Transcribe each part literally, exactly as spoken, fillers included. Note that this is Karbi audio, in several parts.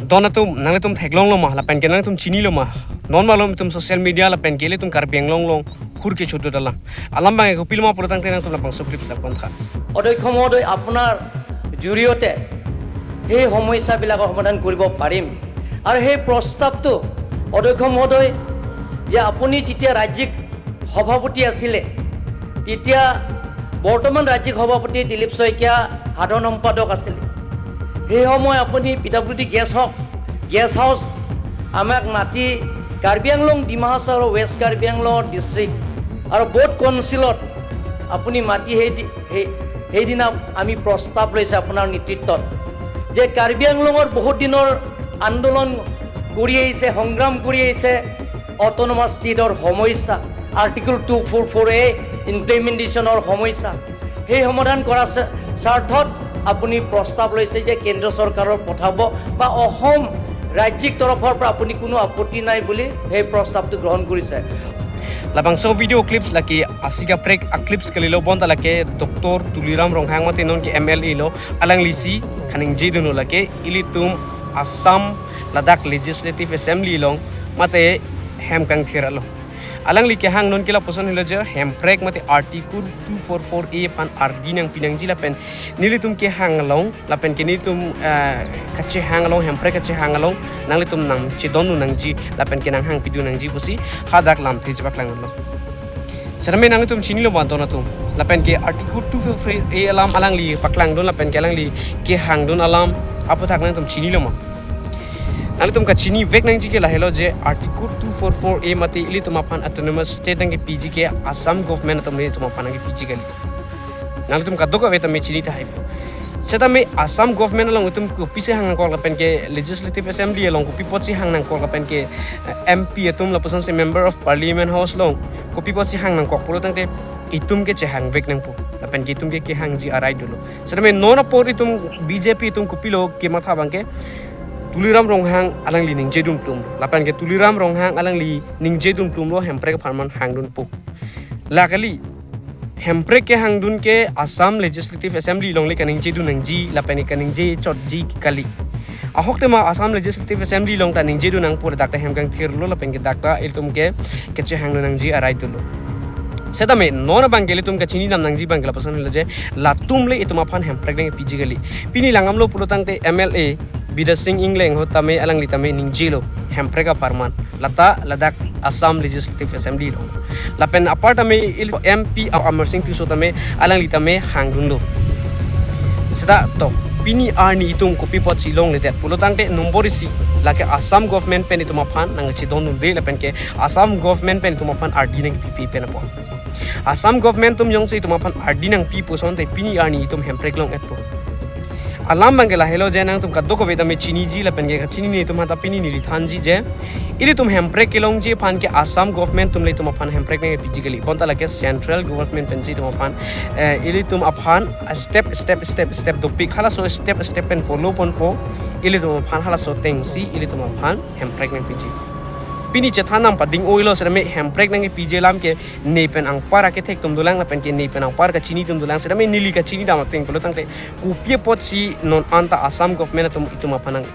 Don atum, nanglitum theklonglo ma, lapen ke nanglitum chinilo ma? Non malom itum social media lapen ke ilitum Karbi Anglong along hur kechodot alam. Alam abang kopilo ma pulotangte nangtum labangso clips lapuan tha. অধ্যক্ষ মহোদয়, আপোনাৰ জৰিয়তে সেই সমস্যাবিলাকৰ সমাধান কৰিব পাৰিম। আৰু সেই প্ৰস্তাৱটো অধ্যক্ষ মহোদয়, যে আপুনি যেতিয়া ৰাজ্যিক সভাপতি আছিলে, তেতিয়া বৰ্তমান ৰাজ্যিক সভাপতি দিলীপ শইকীয়া সাধাৰণ সম্পাদক আছিলে। সেই সময় আপুনি পি ডাব্লিউ ডি গেষ্ট হওক, গেষ্ট হাউচ আমাক মাতি কাৰ্বি আংলং, ডিমা হাছাও আৰু ৱেষ্ট কাৰ্বি আংলঙৰ ডিষ্ট্ৰিক্ট আৰু বৰ্ড কাউন্সিলত আপুনি মাতি সেই দি-, সেই, সেইদিনা আমি প্ৰস্তাৱ লৈছে আপোনাৰ নেতৃত্বত যে কাৰ্বি আংলঙৰ বহুত দিনৰ আন্দোলন কৰি আহিছে, সংগ্ৰাম কৰি আহিছে, অট'নমাছ ষ্টেটৰ সমস্যা, আৰ্টিকল টু ফ'ৰ ফ'ৰ এ ইমপ্লিমেণ্টেশ্যনৰ সমস্যা, সেই সমাধান কৰা স্বা-, স্বাৰ্থত আপুনি প্ৰস্তাৱ লৈছে যে কেন্দ্ৰ চৰকাৰৰ পঠাব বা অসম ৰাজ্যিক তৰফৰ পৰা আপুনি কোনো আপত্তি নাই বুলি সেই প্ৰস্তাৱটো গ্ৰহণ কৰিছে। Labangso video clips lake asika prek a clips kalilo, bonta lake Doctor Tuliram Ronghang mate non ke M L A lo, alanglisi kaningje dunlo lake ilitum Assam ladak Legislative Assembly along mate hem kangthir along. Alangli kehang non ke lapuson helo je Hemprek mate Article two four four A aphan ardi nangpi nangji lapen nelitum kehang along lapen ke nelitum, eh, kachehang along, Hemprek kachehang along nanglitum nangchedondun nangji lapen ke nanghangpidun nangji pusi hadak lamthe chepaklang lo. Setame nanglitum chinilo ma don atum? Lapen ke Article two four four A alam alangli paklangdun lapen ke alangli kehangdun alam aputhak nangtum chinilo ma? Nanglitum kachinivek nangji ke lahelo je Article two four four A mate ilitum aphan autonomous state nangkepiji ke Assam government atum ilitum aphan nangkepiji kali. Nanglitum kadokave tame chini tahai po. Setame Assam government along itum kopisi hang nangkok lapen ke Legislative Assembly along kopi apotsi hang nangkok lapen ke, eh, M P atum lapusonsi Member of Parliament House along kopi apotsi hang nangkok pulotangte itum ke chehangvek nangpo. Lapen ke itum ke kehangji arai dolo. Setame non apor itum B J P atum kopilo kematha abang ke Tuliram Ronghang alangli ningjedun plum. Lapen ke Tuliram Ronghang alangli ningjedun plumlo Hemprek apharman hangdunpo. La kali, Hemprek kehangdun ke Assam Legislative Assembly alongle kaningjedun nangji lapen ke kaningje chotji kali. Ahok tema Assam Legislative Assembly along ta ningjedun nangpo, dak ta hem kangthirlo lapen ke dak ta ilitum ke kachehangdun nangji arai dolo. Setame non abang ke ilitum kachinidam nangji abang ke lapuson helo je latum le itum aphan Hemprek nangpiji kali. Pini langdamlo pulotangte M L A Bidya Sing Engleng ho tame alangli tame ningjelo Hemprek apharman lata ladak Assam Legislative Assembly lo. Lapen apar tame il M P Amarsing Tisso tame alangli tame hangdunlo. Seta to pini arni itum kopi apotsi longledet pulotangte nombor isi lake Assam government pen itum aphan nangchedondunde lapen ke Assam government pen itum aphan ardi nangpipi pen apot. Assam government atum jongsi itum aphan ardi nangpi pusonte pini arni itum Hemprek long-etpo. Alam abang ke lahelo je nangtum kadokave tame chiniji lapen ke kachinine atum aphanta pini neli thanji je ilitum Hemprek kelongji aphan ke Assam government atum le itum aphan Hemprek nangpiji kali. Bonta lake central government pensi itum aphan, eh, ilitum aphan step, step, step, step dopik, halaso step, step pen follow ponpo, ilitum aphan halaso atengsi ilitum aphan Hemprek nangpiji. Pini chethan nangpading oilo setame Hemprek nangpiji alam ke ne pen anpar akethek atum dolang lapen ke ne pen anpar kachini atum dolang setame neli kachinidam ateng pulotangte kopi apotsi non anta Assam government atum itum aphan nang,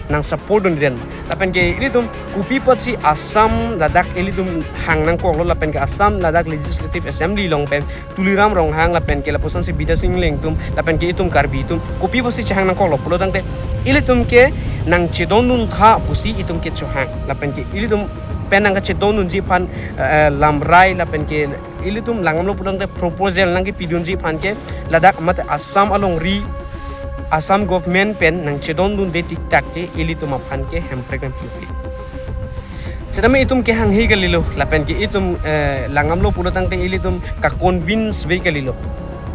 nangsupport dunde lapen ke ilitum kopi apotsi Assam ladak ilitum hang nangkoklo lapen ke Assam ladak Legislative Assembly along pen Tuliram Ronghang lapen ke lapusonsi Bidya Sing Engleng atum lapen ke itum Karbi atum kopi apotsi chehang nangkoklo pulotangte ilitum ke nangchedondun tha pusi itum ke chohang lapen ke ilitum pen nangkachedondunji aphan, eh, lamrai lapen ke ilitum langdamlo pulotangte proposal nangkepidunji aphan ke ladak mate Assam alongri Assam government pen nangchedondunde tiktak ke ilitum aphan ke Hemprek nangpipi. Setame itum kehanghe kalilo lapen ke itum, eh, langdamlo pulotangte ilitum ka-convince ve kalilo.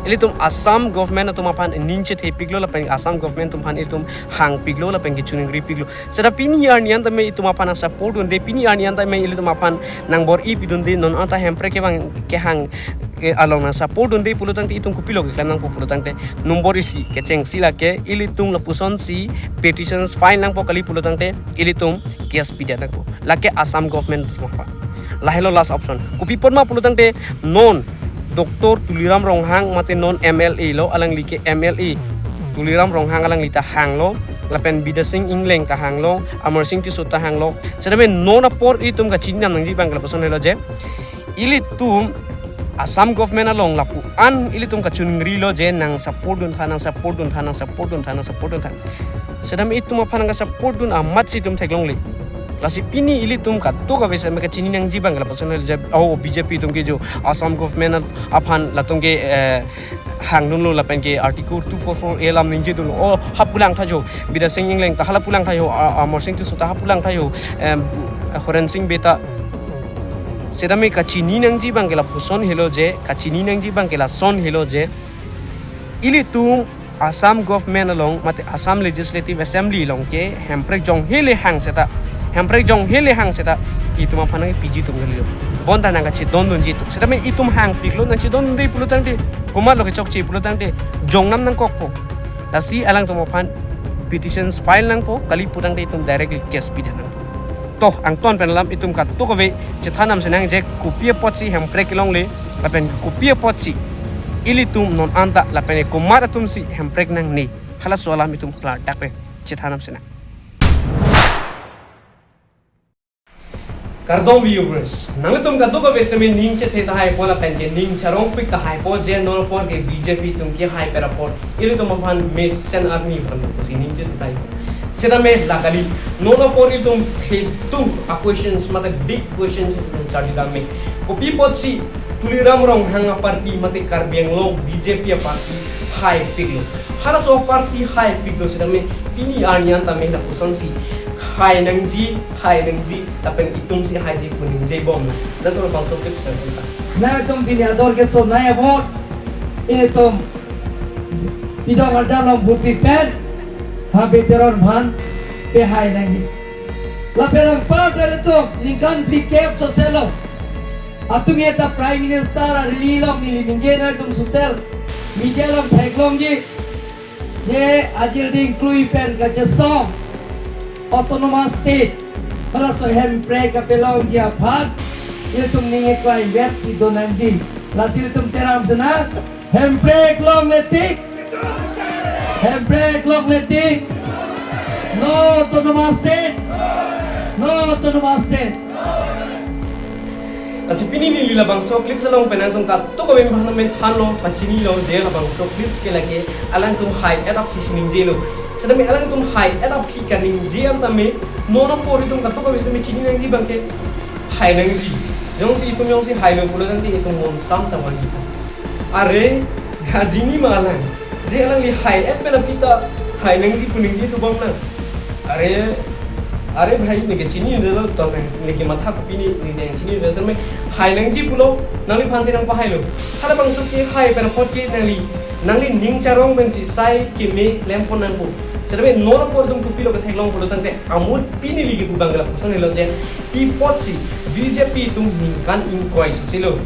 Ilitum Assam government atum aphan ning chethepiklo lapen Assam government atum aphan itum hangpiklo lapen ke chuningripiklo. Seta pini arni an tame itum aphan nangsupport dunde, pini arni an tame ilitum aphan nangbor-i pidunde, non anta Hemprek kevang kehang, eh, along nangsupport dunde pulotangte itum kopilo keklem nangpo pulotangte nombor isi kechengsi lake ilitum lapusonsi petitions file nangpo kali pulotangte ilitum case pidet nangpo. Lake Assam government atum aphan. Lahelo last option. Kopi apot ma pulotangte non Doctor Tuliram Ronghang mate non M L A lo alangli ke M L A Tuliram Ronghang alangli ta hanglo lapen Bidya Sing Engleng ta hanglo, Amarsing Tisso ta hanglo. Setame non apor ilitum kachini nam nangji abang ke lapuson helo je, ilitum Assam government along lapu-an ilitum kachiningri lo je nang support duntha, nang support duntha, nang support duntha, nang support duntha. Setame itum aphan nang support dun amat si itum theklongle. Lasi pini ilitum kadokave setame kachini nangji abang ke lapuson helo je, oh, B J P atum ke jo Assam government aphan latum ke, eh, hangdunlo lapen ke Article two four four A alam ningjedunlo. Oh, hapu langtha jo. Bidya Sing Engleng ta hala pu langtha jo. A-, Amarsing Tisso ta hapu langtha jo. Em, Horensing Bey ta. Setame kachini nangji abang ke lapuson helo je, kachini nangji abang ke lason helo je, ilitum Assam government along mate Assam Legislative Assembly along ke Hemprek jong hele hang seta, Hemprek jong hele hang seta, itum aphan nang P G tum kali lo. Bonta nang kachedondunji itum. Setame itum hangpiklo, nang chedondunde pulo tangte, komatlo kechokche pulo tangte, jong nam nangkokpo. Lasi alangtum aphan petitions file nangpo, kali pu tangte itum directly case pida nangpo. To, angton pen alam itum kadokave chethan nam sinang je kopi apotsi Hemprek kelongle, lapen kopi apotsi ilitum non anta, lapen komat atumsi Hemprek nangne. Halaso alam itum klardak pen chethan nam sinang. Kardom viewers, nanglitum kadokave setame ning chethe tahaipo lapen ke ning charongpik tahaipo je non apor ke B J P atum kehai pen apor ilitum aphan mesen arni aphan pusi ning chethe tahaipo. Setame la kali, non apor ilitum thetu a-questions mate big questions ilitum charli dam me. Kopi apotsi Tuliram Ronghang a-party mate Karbi Anglong B J P a-party haipiklo. Halaso a-party haipiklo setame pini arni an tame lapusonsi hai nangji, hai nangji, lapen itumsi haiji pu ningjebom na. Nangtum bangso clip sar ta. Nangtum pini ador keso nai abot, ilitum pidong arjan along bupi pen, ha veteran aphan pehai nangji. Lapen anparta ilitum ningkan phlikep soselo. Atum eta Prime Minister a-rally along neli ningje nangtum social media along theklongji. Je ajir ding klui pen kachesong Autonomous State, halaso Hemprek kapelongji aphan ilitum ning eklai vetsi do nangji. Lasi ilitum teram jona, Hemprek longle tik, Hemprek longle tik, no Autonomous State, no Autonomous State. Lasi pini neli labangso clips along pen nangtum kadokave aphan methanlo, pachinilo je labangso clips ke lake alangtum hai-et aphi si ningjelo. Setame alangtum hai-et aphi kaningje an tame non apor itum kadokave setame chini nangji abang ke hai nangji. Jongsi itum jongsi hailo pulo tangte itum mon sam ta vangji. Are, gajini ma alang. Je alangli hai-et pen aphi ta hai nangji pu ningje thubom na. Are, are bhai, neke chinidetlo, to neke matha kopi ne, neke chinidetlo, setame hai nangji pulo, nangliphan si nangpahailo. Halabangso kehai pen apot ke nangli, nangli ning charong pensi sai keme klempon nangpo. Setame non apor itum kopilo ketheklong pulo tangte, amut pini neli kipu abang ke lapuson helo je, pi apotsi B J P atum ningkan ingkoi soselo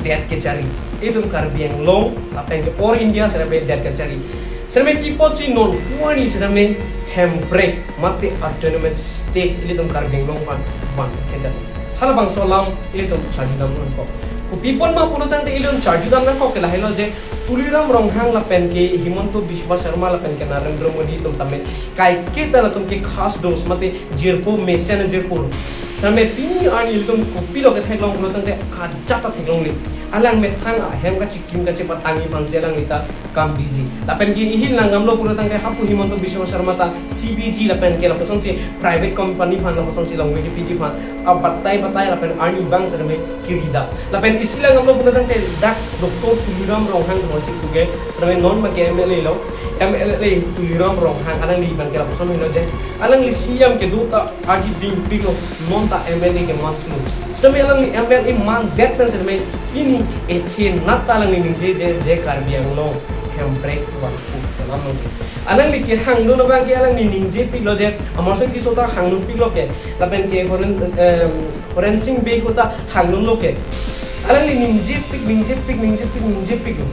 det kachari. Itum Karbi Anglong lapen ke all India setame det kachari. Setame pi apotsi non pu arni setame Hemprek mate Autonomous State ilitum Karbi Anglong aphan van kedet. Halabangso alam ilitum charli dam nangkok. Kopi apot ma pulo tangte ilitum charli dam nangkok ke lahelo je Tuliram Ronghang lapen ke Himanta Biswa Sarma lapen ke Narendra Modi atum tame kaiketa latum ke khas dos mate jirpo mesen jirpo. Setame pini arni ilitum kopilo ketheklong pulo tangte ajat ta theklongle. Alang methang ahem kachikim kachepatangji aphansi alangli ta kam busy. Lapen ke ihin langdamlo pulo tangte hapu Himanta Biswa Sarma ta C B G lapen ke lapusonsi private company aphan lapusonsi longve kepiji aphan abatai batai lapen arni abang setame kiri da. Lapen isi langdamlo pulo tangte dak Doctor Tuliram Ronghang Ronghang puke setame non abang ke M L A lo. M L A Tuliram Ronghang alangli abang ke lapuson helo je, alangli C E M kedo ta ajir dingpiklo, non ta M L A kemanlo. Setame alangli M L A mandet pen setame pini ethe nat ta alangli ningje je, je Karbi Anglong Hemprek vangpo alam nangji. Alangli kehangdun abang ke alangli ningjepiklo je, Amarsing Tisso ta hangdunpiklo ke, lapen ke Horen, em, Horensing Bey ta hangdunlo ke. Alangli ningjepik, ningjepik, ningjepik, ningjepiklo.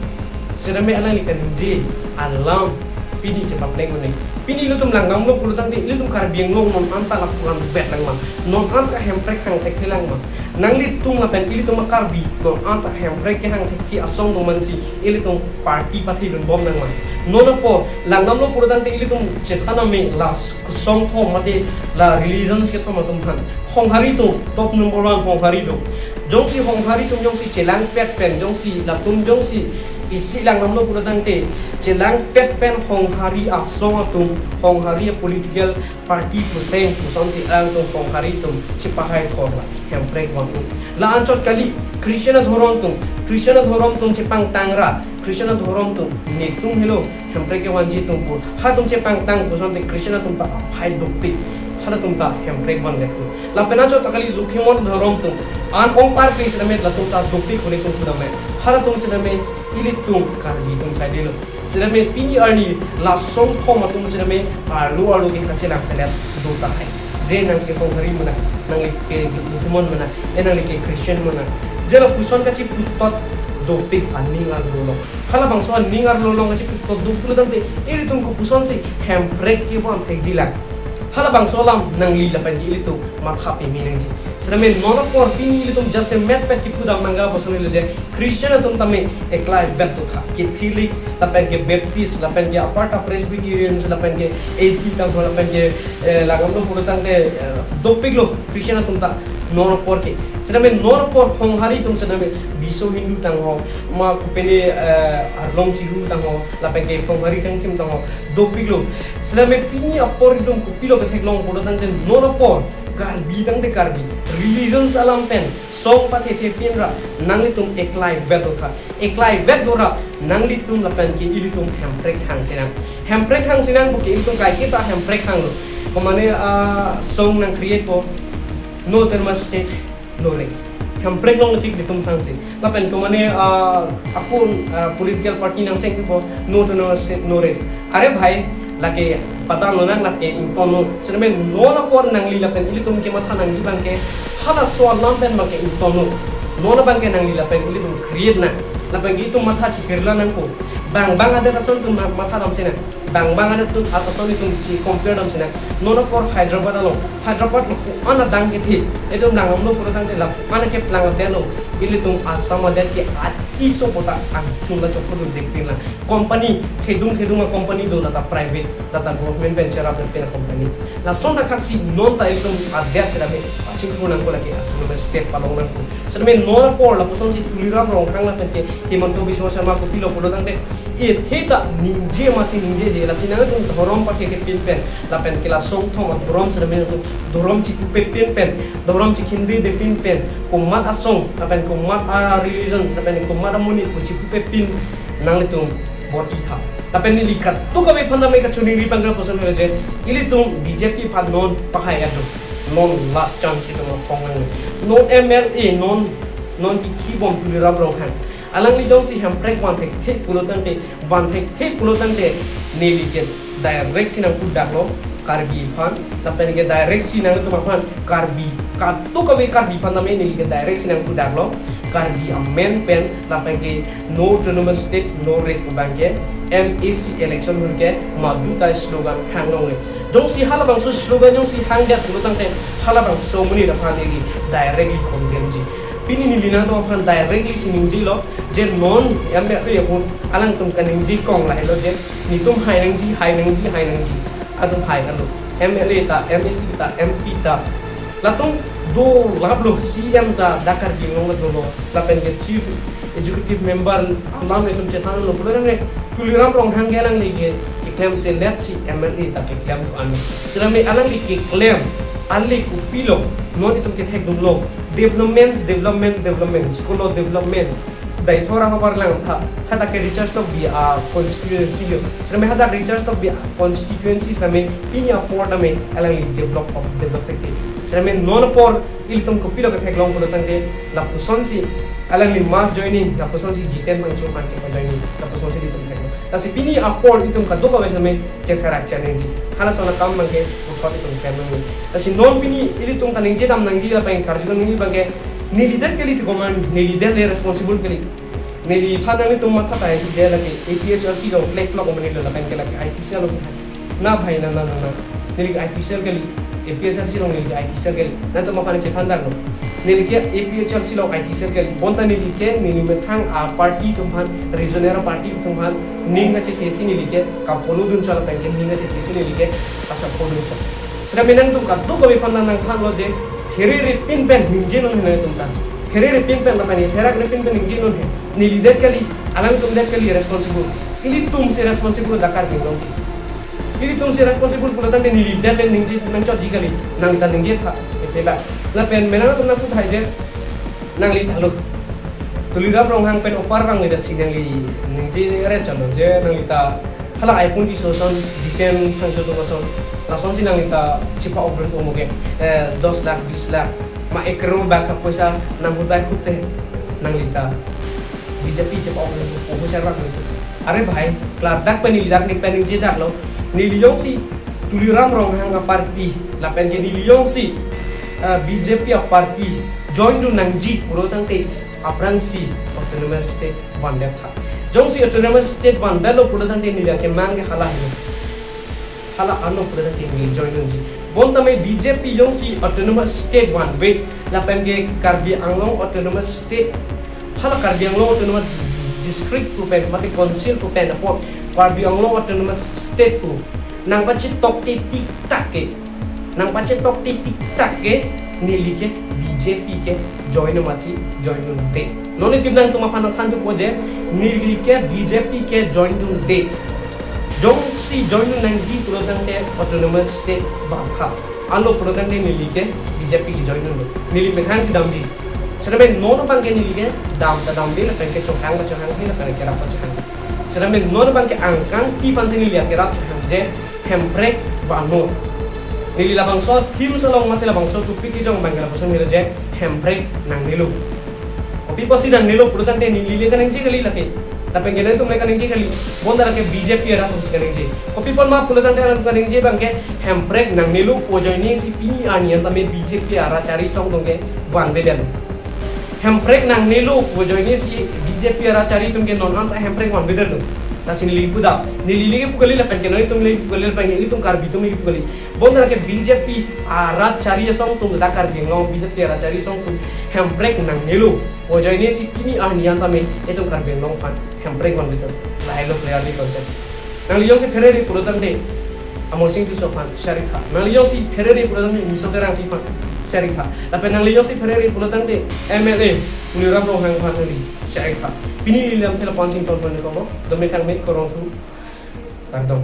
Setame alangli kaningje alam Pini chepapleng un-e. Pini ilitum langdamlo pulo tangte ilitum Karbi Anglong non anta lapu-an vet lang ma. Non anta hemprek hang thekthe lang ma. Nanglitum lapen ilitum a-Karbi non anta hemprek kehang thekthe asong do mansi ilitum party pathe dun bom lang ma. Non apor langdamlo pulo tangte ilitum chethan ame la songthom mate la religions kethom atum aphan. Honghari atum top number one Honghari atum. Jongsi Honghari atum jongsi chelangpet pen jongsi latum jongsi isi langdamlo pulo tangte chelangpet pen Honghari asong atum, Honghari political party puseng pusonte alangtum Honghari atum chepahai thor la hemprek van un. La anchot kali Christian adhorom atum, Christian adhorom atum chepangtang ra, Christian adhorom atum netum helo hemprek kevanji atum pu. Halatum chepangtang pusonte Christian atum ta aphai dopik. Halatum ta hemprek vandet pu. Lapen anchot kali Lokhimon adhorom atum. An ong parpri sitame latum ta dopik huni atum pudam me. Halatum sitame ilitum Karbi atum saidelo. Sitame pini arni la songthom atum sitame arlo arlo ke kachelang selet do tahai. Je nang ke Honghari mena, nangli ke Lokhimon mena, e nangli ke Christian mena. Je lapuson kachiputot dopik aning arlo along. Halabangso aning arlo along kachiputot do pulo tangte ilitum kopusonsi hemprek kevan thekji lang. Halabangso alam nangli lapen ke ilitum matha peme nangji. Sitame non apor pini ilitum jasemet pet kipudam nangga puson helo je Christian atum tame eklai vet do tha. Catholic, lapen ke Baptist, lapen ke aparta Presbyterians, lapen ke A G tangho, lapen ke, eh, langdamlo pulo tangte, eh, dopiklo Christian atum ta non apor ke. Sitame non apor Honghari atum sitame biso Hindu tangho, ma kopine, eh, arlong chiru tangho, lapen ke Honghari kangthim tangho, dopiklo. Sitame pini apor ilitum kopilo ketheklong pulo tangte non apor Karbi tangte Karbi. Religions alam pen song pathethe pin ra nanglitum eklai vet do tha. Eklai vet do ra nanglitum lapen ke ilitum hemprek hang sinang. Hemprek hang sinang pu ke ilitum kaiketa hemprek hanglo. Komane, ah, song nang create po, no autonomous state, no rest. Hemprek longletik ilitum sangsi. Lapen komane, ah, akun, ah, political party nang seng po, no autonomous state, no rest. Are bhai, lake patta lonang, lake ingtonlo. Sitame non apor nangli lapen ilitum kematha nangji abang ke halaso alam pen abang ke ingtonlo. Non abang ke nangli lapen ilitum create nang. Lapen ke itum matha si kirla nangpo. Bang bang adet ason itum ma-, matha dam sinang. Bang bang adet atum ason itum si compare dam sinang. Non apor Hyderabad along, Hyderabad lapu-an adang kethe, itum langdamlo pulo tangte lapu-an keplang adet lo. Ilitum Assam adet ke achiso kota angchung la chokpo dun dek pin la. Company, khedung khedung a-company do, lata private, lata government venture up pen a-company. Lason ta kaksi non ta ilitum adet sitame pachingthur nangpo, lake autonomous state palong nangpo. Sitame non apor lapusonsi Tuliram Ronghang lapen ke Himanta Biswa Sarma kopilo pulo tangte, e theta ningje ma chiningjeje, lasi nangtum dhorom pathe kepin pen, lapen ke la songthom adhorom sitame nangtum dhorom chipupe pin pen, dhorom chikhinde de pin pen, komat asong, lapen komat a-religion, lapen komat amonit pu chipupe pin nanglitum bor-i tha. Lapen neli kadokave aphan tame kachiningri abang ke lapuson helo je, ilitum B J P aphan non pahai adu. Non last chance itum apong nang. Non M L A, non, non kiki bom Tuliram Ronghang. Alangli jongsi hemprek van thekthe pulo tangte, van thekthe pulo tangte, neli ke direct si nangpudaklo Karbi aphan, lapen ke direct si nangtum aphan Karbi, kadokave Karbi aphan tame neli ke direct si nangpudaklo, Karbi amen pen, lapen ke no autonomous state, no rest abang ke, M A C election ahut ke madu ta slogan hang longle. Jongsi halabangso slogan jongsi hangdet pulo tangte, halabangso amonit aphan neli directly condemn ji. Pini neli nangtum aphan directly si ningjelo, je non M L A ahut alangtum kaningje kong lahelo je, netum hai nangji, hai nangji, hai nangji. Atum hai alo. M L A ta, M A C ta, M P ta. Latum dolaplo, C M ta dak Karbi Anglong dolo. Lapen ke Chief Executive Member alam itum chethanlo. Pulo tangte Tuliram Ronghang ke alangli ke keklem selet si M L A ta keklem do-an. Sitame alangli keklem, ale kopilo, non itum kethekdunlo. Developments, development, development. School development. Daithor ahavar Langtha, hadak ke Richard Tokbi a-constituency lo. Sitame hadak Richard Tokbi a-constituency sitame pini apor tame alangli develop, develop thekthe. Sitame non apor ilitum kopilo ketheklong pulo tangte, lapusonsi alangli mass joining, lapusonsi Jiten Phangcho aphan kepa-joining, lapusonsi ilitum theklong. Lasi pini apor itum kadokave sitame chetherak chenengji. Halason akam abang ke puthot itum klem nangji. Lasi non pini ilitum kaningje dam nangji lapen karju nangji abang ke, neli det kali ti komat, neli det le responsible kali. Neliphan nanglitum matha tahai si je lake A P H L C along klek klok amonit lo lapen ke lake I T cell along tha. Na bhai na na na na. Neli I T cell kali, A P H L C along neli I T cell kali. Nangtum aphan chethan dang lo. Neli ke A P H L C along I T cell kali. Bonta neli ke neli methang a party atum aphan, regional party atum aphan ning kachethesi neli ke kaphonodun chot lapen ke ning kachethesi neli ke asap phodun chot. Seta menang atum kadokave aphan nangthan lo je, pherere pin pen ningje non he nangtum ta. Pherere pin pen lapen ke therak re pin pen ningje non he. Neli det kali, alangtum det kali responsible. Ilitum si responsible dak Karbi Anglong. Ilitum si responsible pulo tangte neli det le ningje nangchotji kali, nangli ta ningje tha, epe ba. Lapen menang atum nangpu thai je, nangli ta lo. Tuliram Ronghang pen offer vangledet si nangli ningje ret chot lo je, nangli ta hala iPhone tiso ason, Jiten thangcho atum ason. Lason si nangli ta chepa-ok dun omo ke, eh, dos lakh, bis lakh, ma ek crore bak ka poisa nang hutai hute nangli ta B J P chepa-ok dun omo poisa rak lo. Are bhai, klardak pen neli dak ning pen ningje dak lo. Neli jongsi Tuliram Ronghang a party lapen ke neli jongsi, eh, B J P a party join dun nangji pulo tangte aphrangsi autonomous state vandet tha. Jongsi autonomous state vandet lo pulo tangte neli akemang ke hala helo. Hala ano pulo tangte neli join dunji. Bonta me B J P jongsi autonomous state vanve lapen ke Karbi Anglong autonomous state, hala Karbi Anglong autonomous district pu pen mate council pu pen apot Karbi Anglong autonomous state pu nangpachetokte tik tak ke, nangpachetokte tik tak ke neli ke B J P ke join amatsi join dunde. Non nelitum nangtum aphan nangthanpo je neli ke B J P ke join dunde. Jongsi join dun nangji pulo tangte autonomous state bangkha. Ano pulo tangte neli ke B J P ke join dunde. Neli methang si damji. Seta me non abang ke neli ke dam ta damde lapen ke chohang ta chohangde lapen ke rap ta chohang. Seta me non abang ke angkang pi aphan si neli akerap chohang je hemprek vannon. Neli labangso theme along mate labangso topic kejong abang ke lapuson helo je hemprek nangnelo. Kopi apotsi nangnelo pulo tangte neli le kaningje kali lake. Lapen ke nangtum le kaningje kali. Bonta lake B J P arat atum si kaningje. Kopi apot ma pulo tangte alam kaningje abang ke hemprek nangnelo pu ajoine si pini arni an tame B J P arat chari asong atum ke vanvedet. Hemprek nangnelo pu ajoine si B J P arat chari atum ke non an ta hemprek vanvedet lo. Lasi neli pu dak. Neli le kepu kali lapen ke nangtum le kepu kali lapen ke nelitum Karbi atum le kepu kali. Bonta ke B J P arat chari asong atum dak Karbi Anglong B J P arat chari asong atum hemprek nangnelo pu ajoine si pini arni an tame itum Karbi Anglong aphan hemprek vanvedet. Lahelo clearly concept. Nangli jongsi pherere pulo tangte Amarsing Tisso aphan share tha. Nangli jongsi pherere pulo tangte Niso Terangpi aphan share tha. Lapen nangli jongsi pherere pulo tangte M L A Tuliram Ronghang aphan nangli share tha. Pini neli lam thela pansing ton pon komo. Dome thang me korong thu. Kardom.